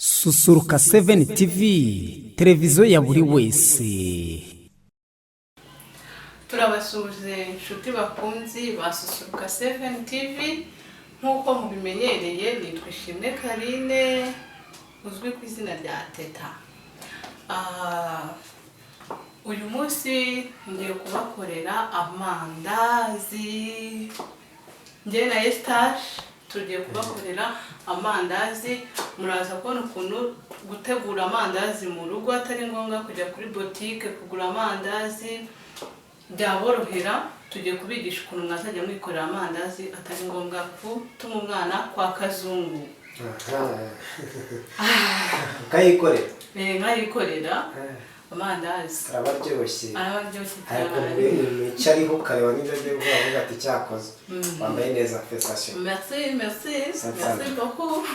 Susuruka 7 TV, televiziyo ya buri wese. Turabasuhuje inshuti bakunzi ba Susuruka 7 TV. Nk'uko mubimenyereye, nitwa Ishimwe Karine uzwi ku izina rya Teta. Uyu munsi ngiye kubakorera amandazi. Njye na Estache tugiye kubakorera amandazi. Muraza kubona ukuntu gutegura amandazi mu rugo atari ngombwa kujya kuri botike kugura amandazi, byaborohera. Tugiye kubigisha ukuntu mwazajya mwikorera amandazi atari ngombwa gutuma umwana kwa kazungu. Ukayikorera. Nkayikorera amandazi. Araba aryoshye. Araba aryoshye Hari ukuntu cyane. ibintu icyo ukareba n'ibyo agiye kuvuga, avuga ati: "Cyakoze wambaye neza, félicitations." Merci, merci. Asante Merci sana. beaucoup.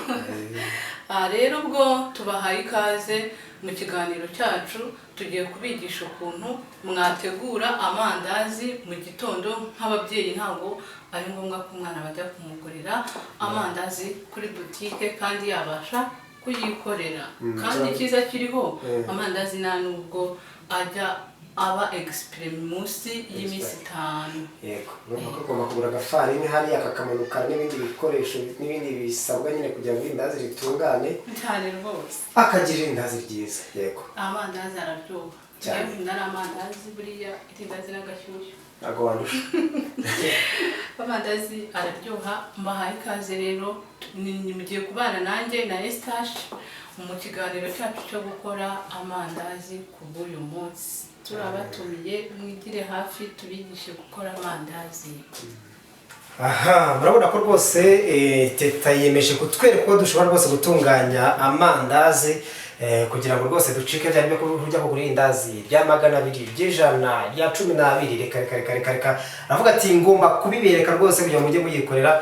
Aha rero ubwo tubahaye ikaze mu kiganiro cyacu. Tugiye kubigisha ukuntu mwategura amandazi mu gitondo. Nk'ababyeyi, ntabwo ari ngombwa ko umwana bajya kumugurira amandazi kuri butike kandi yabasha kuyikorera. Kandi icyiza kiriho, amandazi nta nubwo ajya aba expiré munsi y'iminsi 5. Yego, urumva ko ugomba kugura agafarini hariya kakamanuka n'ibindi bikoresho n'ibindi bisabwa nyine kugira ngo irindazi ritungane. Cyane rwose. Akagira irindazi ryiza, yego. Amandazi araryoha. Cyane. Njyewe nkunda ari amandazi, buriya irindazi n'agashyushyu. Ntabwo wandusha. Amandazi araryoha. Mbahaye ikaze rero, mugiye kubana nanjye na Estache mu kiganiro cyacu cyo gukora amandazi. Ku bw'uyu munsi turabatumiye, mwigire hafi tubigishe gukora amandazi. Aha murabona ko rwose Teta yiyemeje kutwereka uko dushobora rwose gutunganya amandazi, kugira ngo rwose ducike bya byo kujya kugura irindazi rya 200, ry'ijana, rya 12. Reka reka reka reka reka, aravuga ati: "Ngomba kubibereka rwose kugira ngo mujye muyikorera."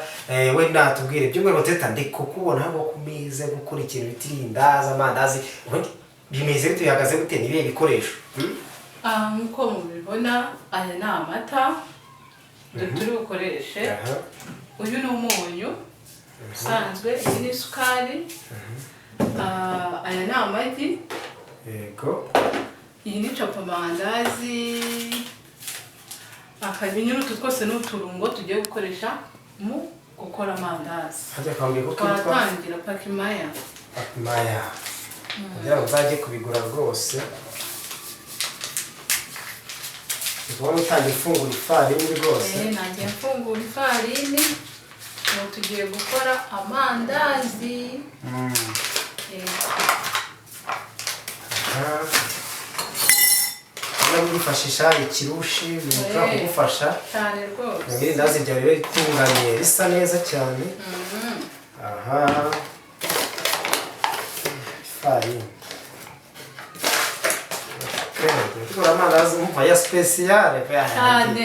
We natubwire by'umwihariko. Teta, ndi kukubona hano ku meza gukora ikintu bita irindazi, amandazi. Ubundi bimeze bite? Bihagaze gute? Ni ibihe bikoresho? Hmm? Nk'uko mubibona, aya ni amata turi bukoreshe. Uyu ni umunyu usanzwe, iyi ni isukari. Aya ni amagi. Iyi ni capamandazi, akabinyura. Utu twose ni uturungo tugiye gukoresha mu gukora amandazi. Hajya kwambwira ko kitwa Twatangira. Pakimaya. Maya, kugira ngo uzajye kubigura rwose. Ndi kubona utangiye ufungura ifarini rwose. Nanjye mfungura ifarini. Ubu tugiye gukora amandazi. Aha. Urabona wifashisha ikirushi, ibintu bishobora kugufasha Cyane rwose. irindazi ryawe ribe ritunganye, risa neza cyane. Aha ifarini. Okay, tugura amandazi umva ya spéciale. Cyane.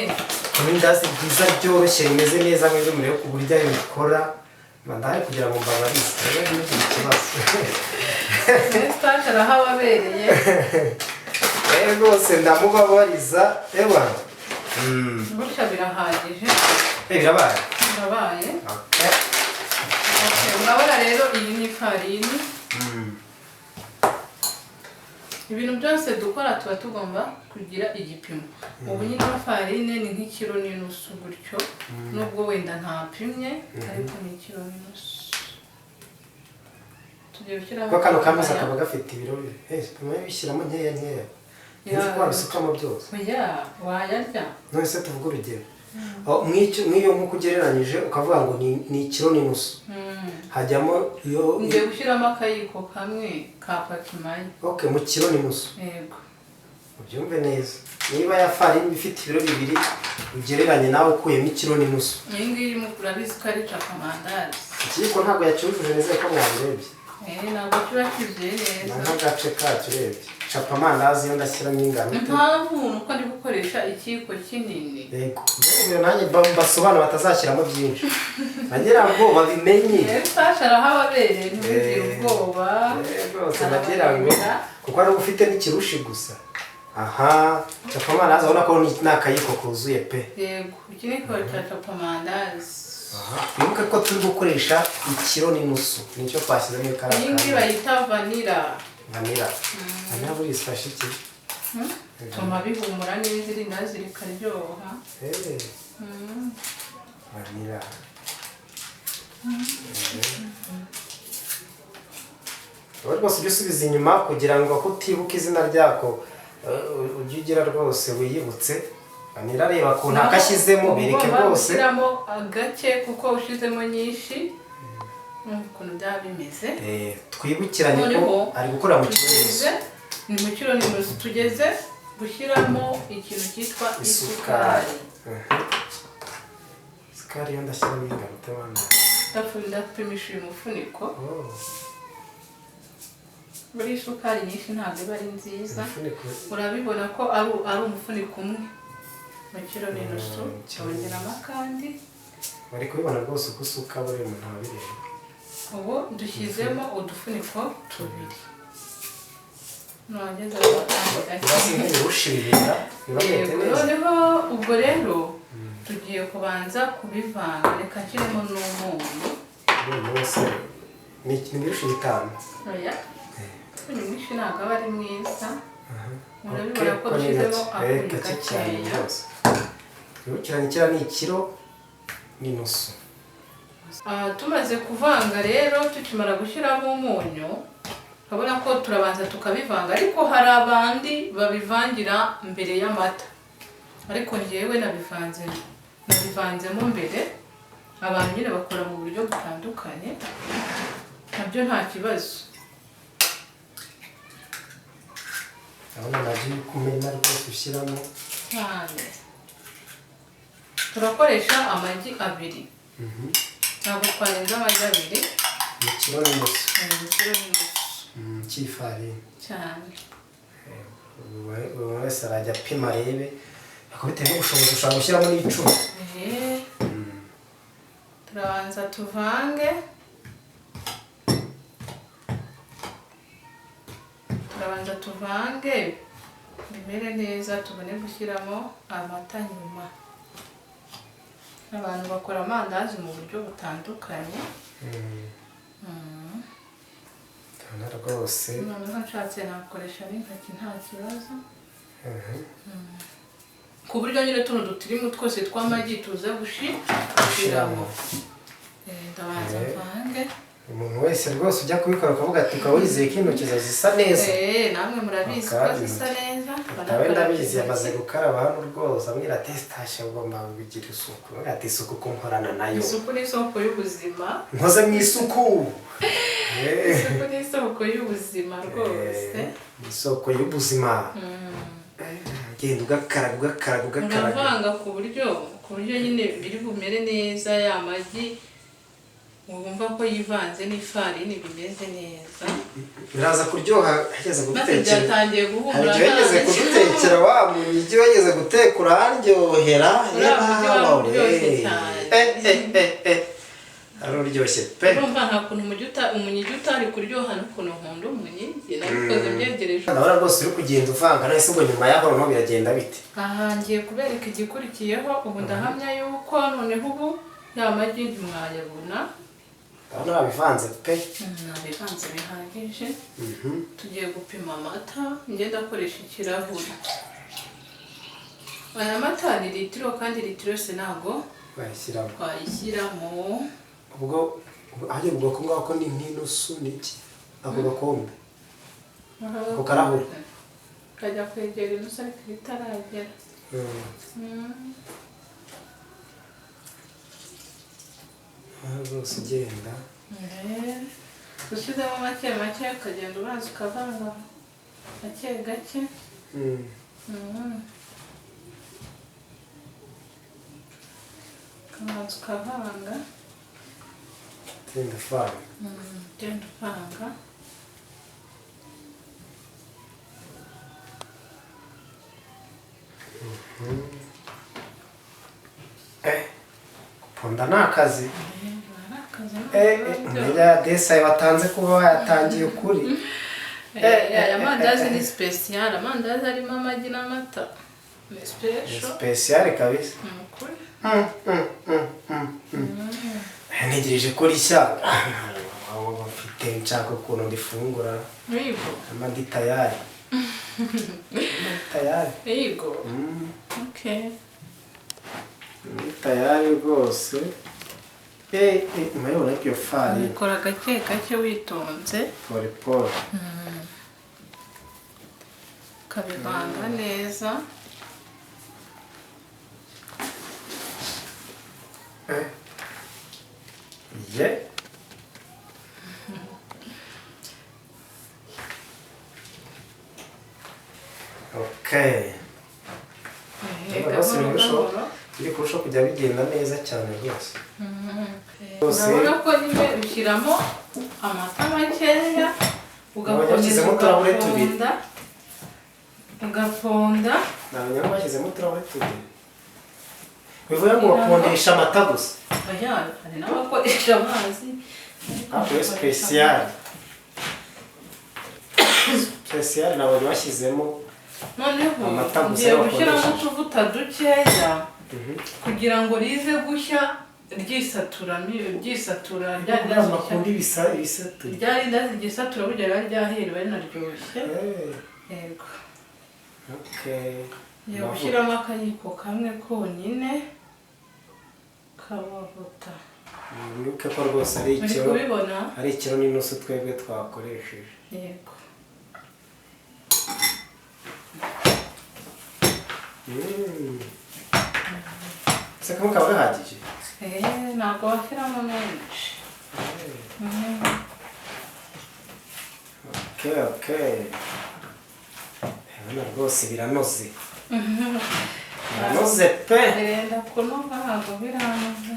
Irindazi ryiza ryoroshye, rimeze neza nk'ibyo murebe ku buryo abikora. Ndahari kugira ngo mbabarize rero ntugire ikibazo. Sitaje arahababereye. Rwose ndamubabariza ewa. Gutya birahagije. Birabaye. Birabaye. Okay. Okay, murabona rero iyi ni ifarini. Ibintu byose dukora tuba tugomba kugira igipimo. Ubu nyine farine ni nk'ikiro n'inusu gutyo, nubwo wenda ntapimye, ariko ni ikiro n'inusu. Tugiye gushyiramo. Kuko kano kameza kaba gafite ibiro, bishyiramo nkeya nkeya, nzi ko wabisukamo byose. Oya, wayarya. None se tuvuge urugero. Oh, mw'iyo nk'uko ugereranyije ukavuga ngo ni ikiro n'inusu, hajyamo iyo? Ngiye gushyiramo akayiko kamwe ka pakimaya. Okay, mu kiro n'inusu. Yego. Ubyumve neza, niba ya farini ifite ibiro 2, ugereranye nawe ukuyemo ikiro n'inusu. Iyi ngiyi urabizi ko ari capamandazi. Ikiyiko ntabwo yacyujuje neza, ko mwabirebye. Ntabwo kiba cyuzuye Ni neza. nk'agace kacyo urebye. Capamandazi yo ndashyiramo ingano ite? Impamvu ni uko ndi gukoresha ikiyiko kinini. Yego, mbere nanjye mbasobanura batazashyiramo byinshi, bagira ngo babimenye. Sasha arahababereye, ntibugire ubwoba. Rwose nagira ngo kuko ari ufite n'ikirushi gusa. Aha capamandazi urabona ko ni akayiko kuzuye pe. Yego, iki ni ikiyiko cya capamandazi. n'inusu. Twibuke ko turi gukoresha ikiro n'inusu, nicyo twashyizemo kariya. Iyi ngiyi bayita vanilla. Vanilla, vanilla buriya ifasha iki? Tuma bihumura neza, irindazi rikaryoha. Vanilla. Wowe rwose ujye usubiza inyuma kugira ngo ko utibuka izina ryako, ujye ugira rwose wiyibutse. Vanilla, reba ukuntu akashyizemo, bereke Ugomba rwose. gushyiramo gake kuko ushyizemo nyinshi ukuntu byaba bimeze. Twibukiranye ko Noneho ari gukora mu kiro n'inusu. Tugeze ni mu kiro n'inusu, tugeze gushyiramo ikintu cyitwa isukari. Isukari. Isukari yo ndashyiramo ingano itabana. Ndapimisha uyu mufuniko. Buri isukari nyinshi ntabwo iba ari nziza. Umufuniko. Urabibona ko ari umufuniko umwe mu kiro n'inusu. Twongeramo akandi. Bari kubibona rwose uko usuka, buriya umuntu abireba. Ubu dushyizemo udufuniko tubiri, nongeza akandi Urasi gake. nk'ibirusha ibibira biba bimeze Yego, neza. noneho ubwo rero tugiye kubanza kubivanga. Reka nshyiremo n'umunyu. Uyu munsi ni ibirusha 5. Oya, umunyu mwinshi ntabwo aba ari mwiza. Murabibona ko Ko ni dushyizemo gake. akunyu Gake cyane gakeya. rwose. Twibukiranye, kiriya ni ikiro n'inusu. Tumaze kuvanga rero, tukimara gushyiramo umunyu, urabona ko turabanza tukabivanga, ariko hari abandi babivangira mbere y'amata, ariko njyewe nabivanzemo mbere. Abantu nyine bakora mu buryo butandukanye, nabyo nta kibazo. Ndabona amagi uri kumena rwose ushyiramo. Cyane. Turakoresha amagi 2, ntabwo twarenza amagi 2. Mu kiro n'inusu. Mu kiro n'inusu. Cy'ifarini. Cyane. Buri wese arajya apima arebe, ariko bitewe n'ubushobozi ushobora gushyiramo n'10. Turabanza tuvange, turabanza tuvange bimere neza, tubone gushyiramo amata nyuma. Abantu bakora amandazi mu buryo butandukanye. Ndabona rwose. Noneho nshatse nakoresha n'intoki nta kibazo, ku buryo nyine tuno dutirimu twose tw'amagi tuza gushiramo. Ndabanza mvange. Umuntu wese rwose ujya kubikora ukavuga ati ukaba wizeye ko intoki zawe zisa neza. Namwe murabizi ko Bakaba zisa neza. Tawe ndabizi, yamaze gukaraba hano rwose, ambwira ati sitashya ugomba kugira isuku. Ambwira ati isuku ko nkorana nayo. Isuku ni isoko y'ubuzima. Nkoze mu isuku. Isuku ni isoko y'ubuzima rwose. Isoko y'ubuzima. Genda ugakaraga, ugakaraga, ugakaraga. Uravanga ku buryo nyine biri bumere neza, ya magi wumva ko yivanze n'ifarini bimeze neza. Biraza kuryoha hageze Maze kudutekera. byatangiye Hari guhumura. igihe wigeze kudutekera wa munyigi, wigeze guteka uraryohera. Uriya mujyi wari uryoshye cyane. Ari uryoshye pe. Urumva nta kuntu umunyigi utari kuryoha, n'ukuntu nkunda umunyigi nabikoze byegereje. Ndabona rwose uri kugenda uvanga nahise, ubwo nyuma yaho noneho biragenda bite? Aha ngiye kubereka igikurikiyeho. Ubu ndahamya yuko noneho ubu ya magi ntimwayabona. Ndabona babivanze pe. Nabivanze bihagije. Tugiye gupima amata. Ngenda akoresha ikirahuri. Aya mata ni litiro, kandi litiro yose ntabwo bayishyiramo. Twayishyiramo. Ubwo hajya ubwo ko ngako ni nk'inusu n'iki ako gakombe, ako karahuri? Kajya kwegera inusu ariko itaragera. Aha rwose ugenda. Ushyizemo make make, ukagenda ubanza ukavanga gake gake. Ukabanza ukavanga. Ugenda uvanga. Ugenda uvanga. Guponda ni akazi. Ari akazi. Umenya desaye watanze kuba wayatangiye ukuri. Aya mandazi ni special, amandazi arimo amagi n'amata. Ni Ni special. Spécial kabisa. Ni ukuri. Ntegereje ko rishya. Mfite nshaka ukuntu ndifungura. Yego. Ama ndi tayari. Ndi tayari. Yego. Okay. Ndi tayari rwose. Murabona ko iyo farini. Ukora gake gake witonze. Pole pole. Ukabivanga neza. Ye. Okay. Rwose Gahoro gahoro. Biri kurushaho kujya bigenda neza cyane rwose. Rwose. Urabona ko nyine ushyiramo amata makeya, ugakomeza bashyizemo uturahure tubiri. ugaponda, ugaponda. Ntabwo bashyizemo uturahure tubiri. Bivuga ngo bakundisha amata gusa. Oya, hari n'abakoresha amazi. Ntabwo ari spécial. Spécial nabonye bashyizemo Noneho amata gusa ngiye gushyiramo bakoresheje. utuvuta dukeya kugira ngo rize gushya ryisatura, ryisatura rya Ntabwo bakunda ibisatuye. Rya rindazi ryisatura burya riba ryahiye, riba rinaryoshye. Yego. Ngiye gushyiramo akayiko kamwe konyine k'amavuta. Mwibuke ko rwose ari Muri ikiro kubibona? Ari ikiro n'inusu twebwe twakoresheje. Yego. Ese kamwe kaba gahagije? Ntabwo washyiramo menshi. Okay. Urabona rwose biranoze. Biranoze pe. Birenda kunoga, ntabwo biranoze.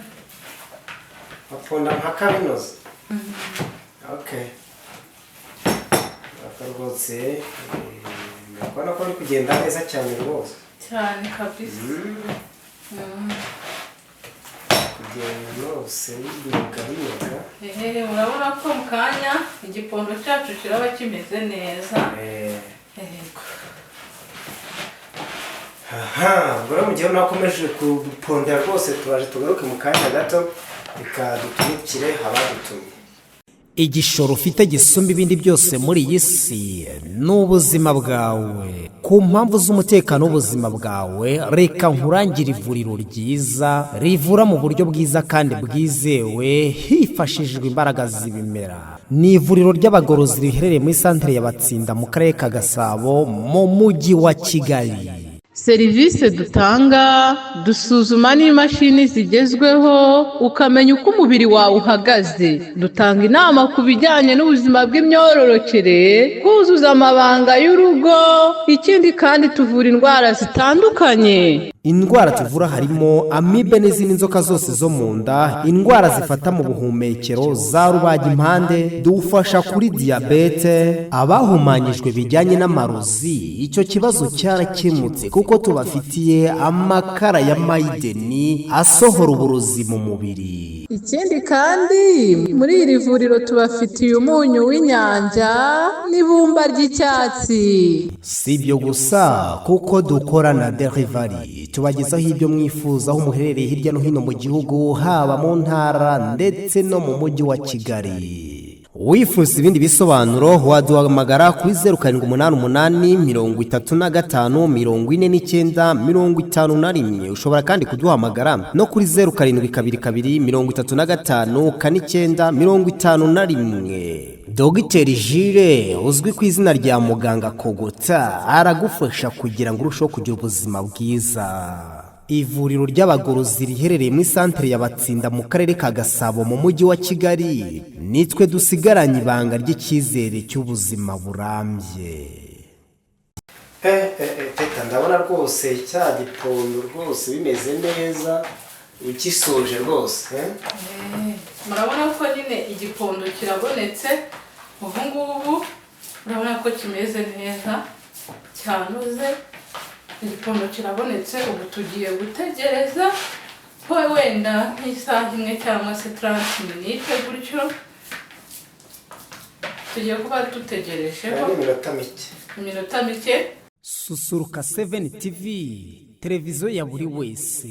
Baponda mpaka binoze. Okay. Aka rwose ndabona ko biri kugenda neza cyane rwose. Cyane kabisa. Kugenda rwose binuga binuga. Urabona ko mu kanya igipondo cyacu kiraba kimeze neza. Yego. Aha, ubwo rero mu gihe nakomeje gupondera rwose turaje tugaruke mu kanya gato, reka dutumikire abadutumye. Igishoro ufite gisumba ibindi byose muri iyi si ni ubuzima bwawe. Ku mpamvu z'umutekano w'ubuzima bwawe, reka nkurangire ivuriro ryiza rivura mu buryo bwiza kandi bwizewe hifashishijwe imbaraga z'ibimera. Ni ivuriro ry'abagorozi riherereye muri santere ya Batsinda mu karere ka Gasabo mu mujyi wa Kigali. Serivisi dutanga: dusuzuma n'imashini zigezweho, ukamenya uko umubiri wawe uhagaze. Dutanga inama ku bijyanye n'ubuzima bw'imyororokere, kuzuza amabanga y'urugo. Ikindi kandi tuvura indwara zitandukanye. Indwara tuvura harimo amibe n'izindi nzoka zose zo mu nda, indwara zifata mu buhumekero za rubagimpande, dufasha kuri diyabete, abahumanyijwe bijyanye n'amarozi, icyo kibazo cyarakemutse kuko tubafitiye amakara ya mayideni asohora uburozi mu mubiri. Ikindi kandi muri iri vuriro tubafitiye umunyu w'inyanja n'ibumba ry'icyatsi. Si ibyo gusa kuko dukora na delivery, tubagezaho ibyo mwifuza aho muherereye hirya no hino mu gihugu, haba mu ntara ndetse no mu mujyi wa Kigali. Wifuza ibindi bisobanuro waduhamagara kuri 0788 35 49 51. Ushobora kandi kuduhamagara no kuri 0722 35 49 51. Dogiteri Jire uzwi ku izina rya Muganga Kogota aragufasha kugira ngo urusheho kugira ubuzima bwiza. Ivuriro ry'abagorozi riherereye muri santere ya Batsinda mu karere ka Gasabo mu mujyi wa Kigali, nitwe dusigaranye ibanga ry'icyizere cy'ubuzima burambye. Teta, ndabona rwose cya gipondo rwose bimeze neza, ukisoje rwose. Murabona ko nyine igipondo kirabonetse ubu ngubu, urabona ko kimeze neza cyanoze. Igipondo kirabonetse, ubu tugiye gutegereza ko wenda nk'isaha imwe cyangwa se 30 minutes gutyo, tugiye kuba dutegerejeho. Ni iminota mike. Iminota mike. Susuruka 7 TV, televiziyo ya buri wese.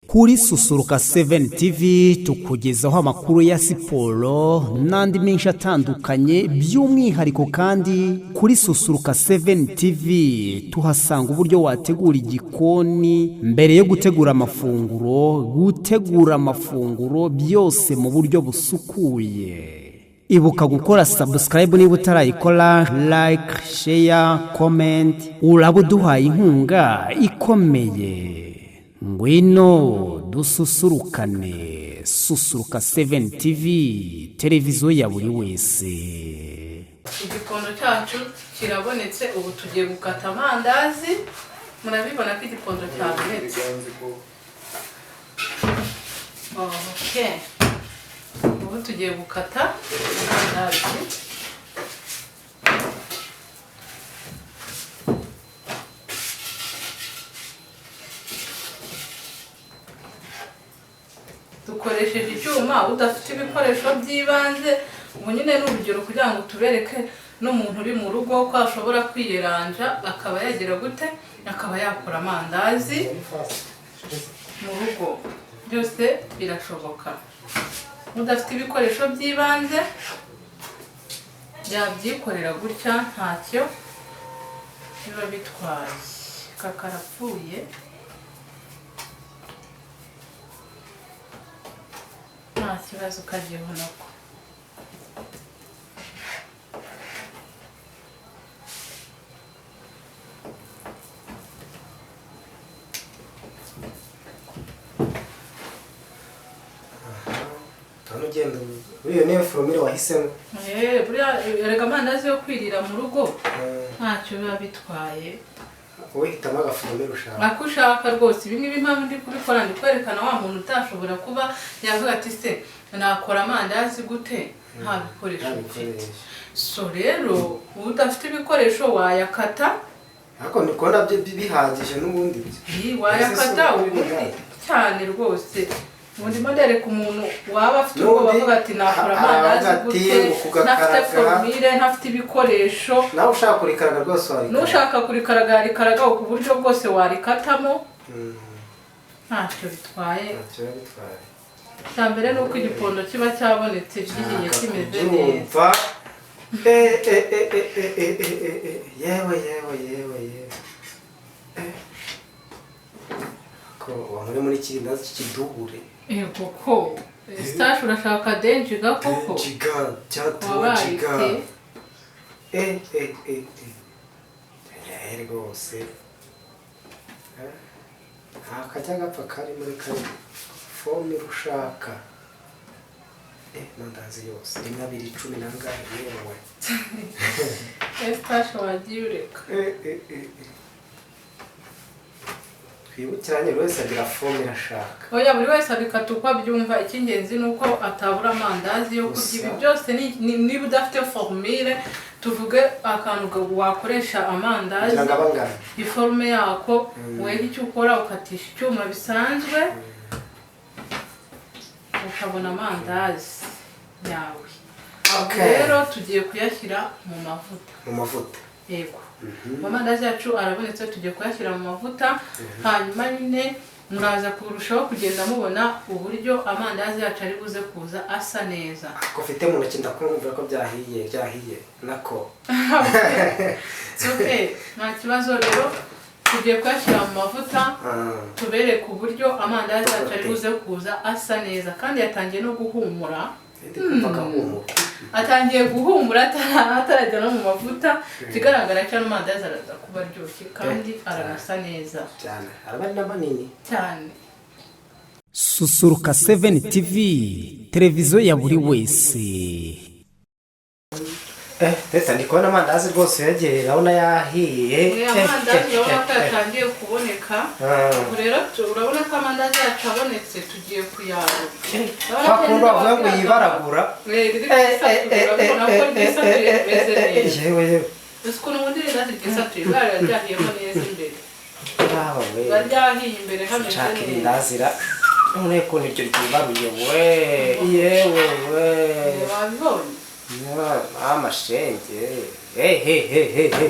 Kuri Susuruka 7 TV tukugezaho amakuru ya siporo n'andi menshi atandukanye. By'umwihariko kandi kuri Susuruka 7 TV tuhasanga uburyo wategura igikoni mbere yo gutegura amafunguro, gutegura amafunguro byose mu buryo busukuye. Ibuka gukora subscribe niba utarayikora, like, share, comment, uraba uduhaye inkunga ikomeye. Ngwino dususurukane. Susuruka 7 TV, televiziyo ya buri wese. Igipondo cyacu kirabonetse, ubu tugiye gukata amandazi. Murabibona ko igipondo cyabonetse. Okay. Ubu tugiye gukata amandazi. Dukoresheje icyuma. Udafite ibikoresho by'ibanze, ubu nyine ni urugero kugira ngo tubereke n'umuntu uri mu rugo ko ashobora kwiyeranja, akaba yagira gute, akaba yakora amandazi mu rugo. Byose birashoboka. Udafite ibikoresho by'ibanze yabyikorera gutya, ntacyo biba bitwaye. Kakarapfuye. Nta kibazo, kagiyeho nako. Hano ugenda buriya niyo formule wahisemo. Buriya erega amandazi yo kwirira mu rugo ntacyo biba bitwaye. Wowe hitamo agaforomire ushaka. Ako ushaka rwose. Ibi ngibi impamvu ndi kubikora, ndi kwerekana wa muntu utashobora kuba yavuga ati: "Se nakora amandazi gute nta bikoresho Nta mfite?" bikoresho. So rero udafite ibikoresho wayakata. Ariko ndi kubona bihagije n'ubundi. Wayakata ubundi cyane rwose. Ubu ndimo ndereka umuntu waba afite ubwoba, N'ubundi avuga ati: "Nakora hari amandazi abavuga ati, gute ngo kugakaraga. ntafite formule, ntafite ibikoresho?" Nawe ushaka kurikaraga rwose warikaraga. N'ushaka kurikaraga yarikaraga ku buryo bwose warikatamo, ntacyo bitwaye. Ntacyo biba bitwaye. Icya mbere ni uko igipondo kiba cyabonetse, gihiye, kimeze neza. Kubyumva. Eh, eh, eh, eh, eh, eh, eh, eh, eh, yewe, yewe, yewe, yewe. Ko waba uri muri kirindazi cy'ikidubure. Yego, ko sitashi urashaka denjiga koko. Giga cyatuwa Wabaye giga. ute? Eh, eh, eh, eh, eh, rwose. Nta kajya gapfa kari muri kari forme ushaka. Mandazi yose rimwe, abiri, cumi n'angahe, yewe. Sitashi wagiye ureka. Eh. Twibukiranye, buri wese agira forme ashaka. Oya, buri wese abikata uko abyumva. Icy'ingenzi ni uko atabura amandazi yo kurya. Ibi Gusa. byose niba udafite formule, tuvuge akantu wakoresha amandazi, Kugira ngo abe angana. Iforme yako, weho icyo ukora ukatisha icyuma bisanzwe, ukabona amandazi yawe. Okay. Rero tugiye kuyashyira mu mavuta. Mu mavuta. Yego, amandazi yacu arabonetse, tugiye kuyashyira mu mavuta. Hanyuma nyine muraza kurushaho kugenda mubona uburyo amandazi yacu ari buze kuza asa neza. Ako ufite mu ntoki ndakumva ko byahiye, byahiye nako. It's okay, nta kibazo. Rero tugiye kuyashyira mu mavuta, tubereke uburyo amandazi yacu ari buze kuza asa neza, kandi yatangiye no guhumura. Ndi kumva agahumura. Atangiye guhumura atarajya no mu mavuta. Ikigaragara cyo amandazi araza kuba aryoshye kandi aranasa neza. Cyane, araba ari na manini. Cyane. Susuruka 7 TV, televiziyo ya buri wese. Teta, ndi kubona amandazi rwose yagiye, urabona yahiye. Amandazi urabona ko yatangiye kuboneka. Ubu rero urabona ko amandazi yacu abonetse, tugiye kuyarura. Kwa kundi bavuga ngo yibaragura. Riri kwisatuye, urabona ko ryisatuye rimeze neza. Yewe, yewe. Uzi ukuntu ubundi irindazi ryisatuye biba ryahiyemo neza imbere? Yaba we. Biba ryahiye imbere hameze Nshaka neza. irindazi ra, none ukuntu iryo ryibaruye we, yewe we. Wabibonye? Mama shenge, he he he he he.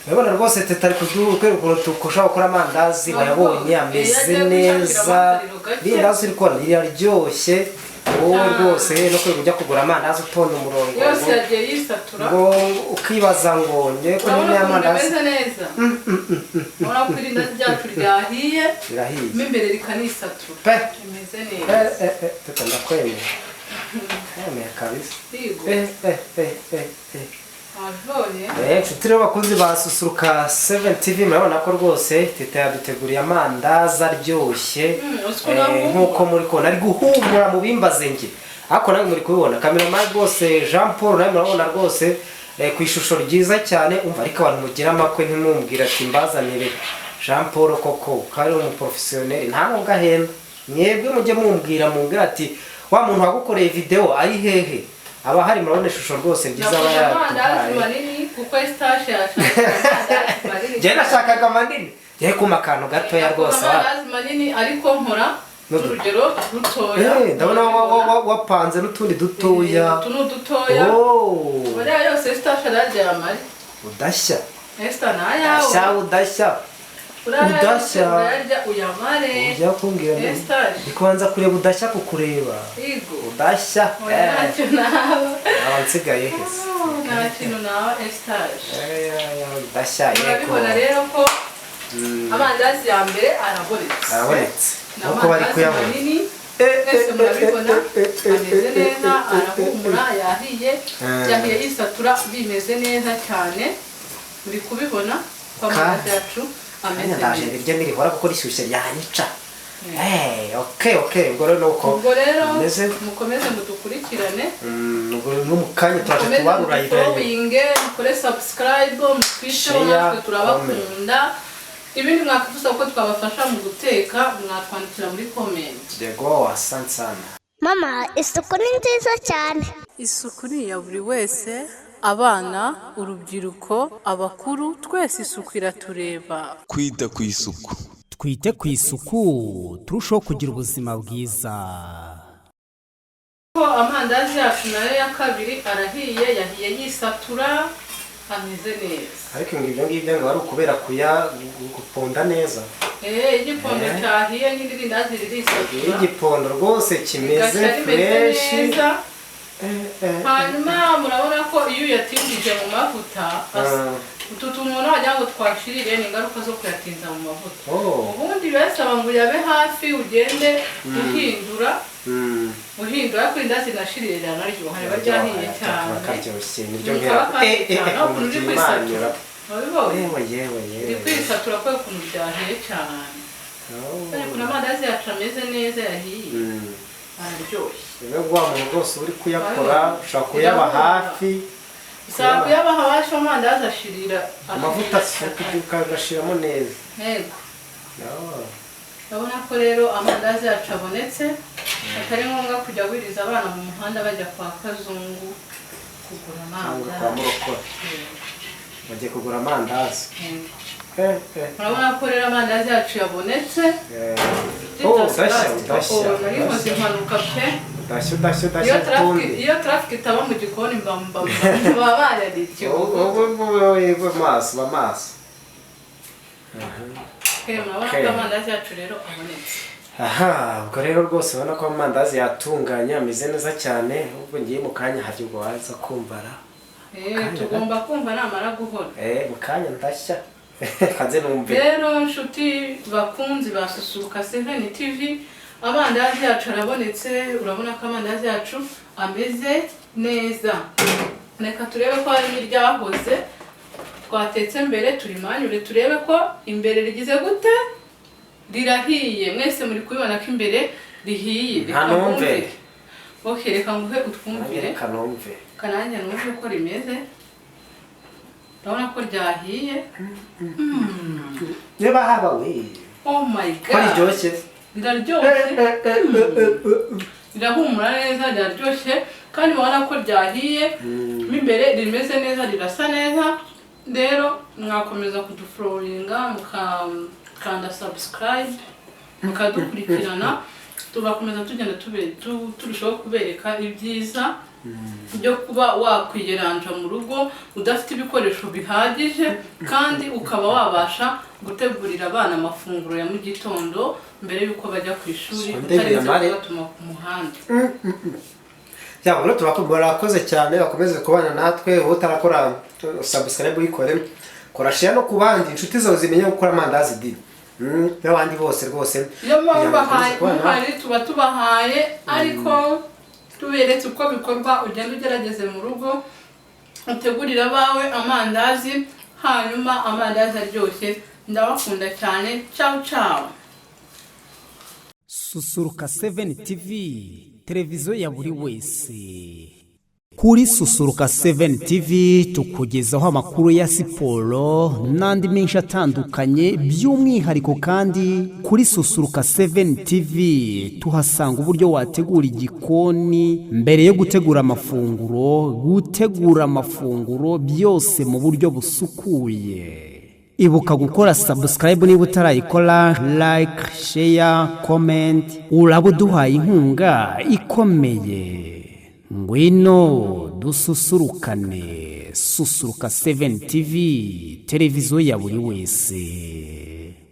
Urabona rwose Teta ari kutwereka ukuntu dushobora gukora amandazi. Wayabonye ameze Iyo agiye neza. gushakira akariro gake. Irindazi uri kubona riraryoshye wowe rwose, no kwirirwa ujya kugura amandazi utonda umurongo Yose yagiye yisatura. Ngo ukibaza ngo ngewe ko Urabona nyine ukuntu amandazi bimeze neza. Urabona ko irindazi ryacu ryahiye, birahiye mo imbere rikanisatura. Pe. Rimeze neza. Teta, ndakwemeye, kwemeye kabisa. Yego. Wabibonye. Inshuti rero bakunzi ba Susuruka 7 TV, murabona ko rwose Teta yaduteguriye amandazi aryoshye. Uzi ko nawe Nk'uko muri kubona ari guhumura mu bimbaze nge, ariko nawe muri kubibona, cameraman rwose Jean Paul, nawe murabona rwose ku ishusho ryiza cyane. Umva, ariko abantu mugira amakwe ntimwumvire ati mbazanire Jean Paul koko ko ari umuprofesiyoneri, nta nubwo ahenda. Mwebwe mujye mumbwira ati wa muntu wagukoreye video ari hehe? Aba hari. Murabona ishusho rwose ryiza aba Nakoze amandazi yaduhaye. manini kuko Estashi yashakaga amandazi manini. Njye nashakaga manini, njye kuma akantu gatoya Nakoze rwose wa amandazi manini, ariko nkora n'urugero rutoya. Ndabona wapanze n'utundi dutoya. Utu ni udutoya. Oh, buriya yose Estashi ararya yamare. Udashya. Esta, ni ayawe. Udashya, udashya. Uriya yose Udashya. urayarya uyamare. Ujya kumbwira ngo Estashi. ndi kubanza kureba udashya, kukureba. Yego. Udashya. Oya, ntacyo naba. Aba nsigaye hese? Nta kintu naba, Estashi. Udashya, yego. Murabibona rero ko amandazi ya mbere arabonetse. Arabonetse. Ni Nkuko bari amandazi kuyabona. manini. Mwese murabibona, ameze neza, arahumura, yahiye. Yahiye yisatura, bimeze neza cyane. Muri kubibona ko amandazi yacu ameze Kanya ndaje neza. Biryo nirihora kuko rishyushye ryanyica. Okay, ubwo rero nuko Ubwo rero bimeze. mukomeze mudukurikirane. Ubwo no mu kanya turaje Mukomeze tubarura ibyo. mudufollowinge, mukore subscribe, mutwisheho. Share, Natwe turabakunda. Ibindi mwakwifuza ko twabafasha mu guteka, mwatwandikira muri comment. Yego, asante sana. Mama, isuku ni nziza cyane. Isuku ni iya buri wese: abana, urubyiruko, abakuru, twese isuku iratureba. Kwita ku isuku. Twite ku isuku turusheho kugira ubuzima bwiza. Ko amandazi yacu nayo ya kabiri arahiye, yahiye yisatura, ameze neza. Ariko ngo ibyo ngibyo ngo ari ukubera kuya guponda neza. Igipondo cyahiye n'indi rindazi Iyo ririsatura. igipondo rwose kimeze Rigashya rimeze fresh. neza. Hanyuma murabona ko iyo uyatindije mu mavuta utu tuntu ubona wagira ngo twashirire, ni ingaruka zo kuyatinza mu mavuta. Ubundi birasaba ngo uyabe hafi, ugende uhindura, uhindura, ariko indazi nashirire riranaryoha, riba ryahiye cyane. Karyoshye niryo. Kaba Mpera kahiye cyane, aho ukuntu uri kwisatura, wabibonye? Yewe, yewe, Uri yewe! kwisatura kubera ukuntu byahiye cyane. Ariko ukuntu amandazi yacu ameze neza, yahiye, araryoshye. Rero wa muntu rwose uri kuyakora ushobora kuyaba hafi. Bisaba kuyabaha hafi, amandazi ashirira. Amavuta asuka ukagashiramo neza. Yego. Urabona ko rero amandazi yacu abonetse, atari ngombwa kujya wiriza abana mu muhanda bajya kwa Kazungu kugura Cyangwa kwa amandazi. Murokore bagiye kugura amandazi. Yego. Eh. Murabona ko rero amandazi yacu yabonetse. Oh, udashya, udashya. Oh, nari nkoze impanuka pe. Udashya, udashya, Iyo udashya traffic utundi. Iyo traffic itaba mu gikoni, mba mba mba bayariye. Ubu maso, ba maso. Murabona Okay. ko amandazi yacu rero abonetse. Aha, ubwo rero rwose ubona ko amandazi yatunganye, ameze neza cyane. Ubwo ngiye mu kanya, hari ubwo waza kumvara. Tugomba kumva namara guhora. Mu kanya ndashya, kanze numve. Rero nshuti bakunzi ba Susuruka 7 TV, amandazi yacu arabonetse. Urabona ko amandazi yacu ameze neza. Reka turebe ko harimo iryahoze twatetse mbere, turimanyure turebe ko imbere rigize gute, rirahiye. Mwese muri kubibona ko imbere rihiye. Nta Reka numve. mwumvire. Okay, reka nguhe utwumvire. Reka numve. Kananjye numve uko rimeze. Urabona ko ryahiye. Niba haba we Oh my ko God! riryoshye. Riraryoshye, rirahumura neza, riraryoshye, kandi mubona ko ryahiye mo imbere, rimeze neza, rirasa neza. Rero mwakomeza kudufollowinga, mukakanda subscribe, mukadukurikirana, tugakomeza tugenda turushaho kubereka ibyiza. Byo kuba wakwiyeranja mu rugo udafite ibikoresho bihagije, kandi ukaba wabasha gutegurira abana amafunguro ya mu gitondo mbere y'uko bajya ku ishuri, Sunday utarinze biramare. kubatuma ku muhanda. Yaba rero murakoze cyane, bakomeze kubana natwe. Wowe utarakora subscribe, uyikore, kora share no ku bandi, inshuti zawe zimenye gukora amandazi di n'abandi bose rwose Iyo muba kugira ngo mubahaye bakomeze kubana natwe. Muhari tuba tubahaye, ariko tuberetse uko bikorwa. Ugenda ugerageze mu rugo, utegurire abawe amandazi, hanyuma amandazi aryoshye. Ndabakunda cyane. Ciao ciao. Susuruka 7 TV, televiziyo ya buri wese. Kuri Susuruka 7 TV tukugezaho amakuru ya siporo n'andi menshi atandukanye. By'umwihariko kandi kuri Susuruka 7 TV tuhasanga uburyo wategura igikoni mbere yo gutegura amafunguro, gutegura amafunguro byose mu buryo busukuye. Ibuka gukora subscribe niba utarayikora, like, share, comment. Uraba uduhaye inkunga ikomeye. Ngwino dususurukane. Susuruka 7 TV, televiziyo ya buri wese.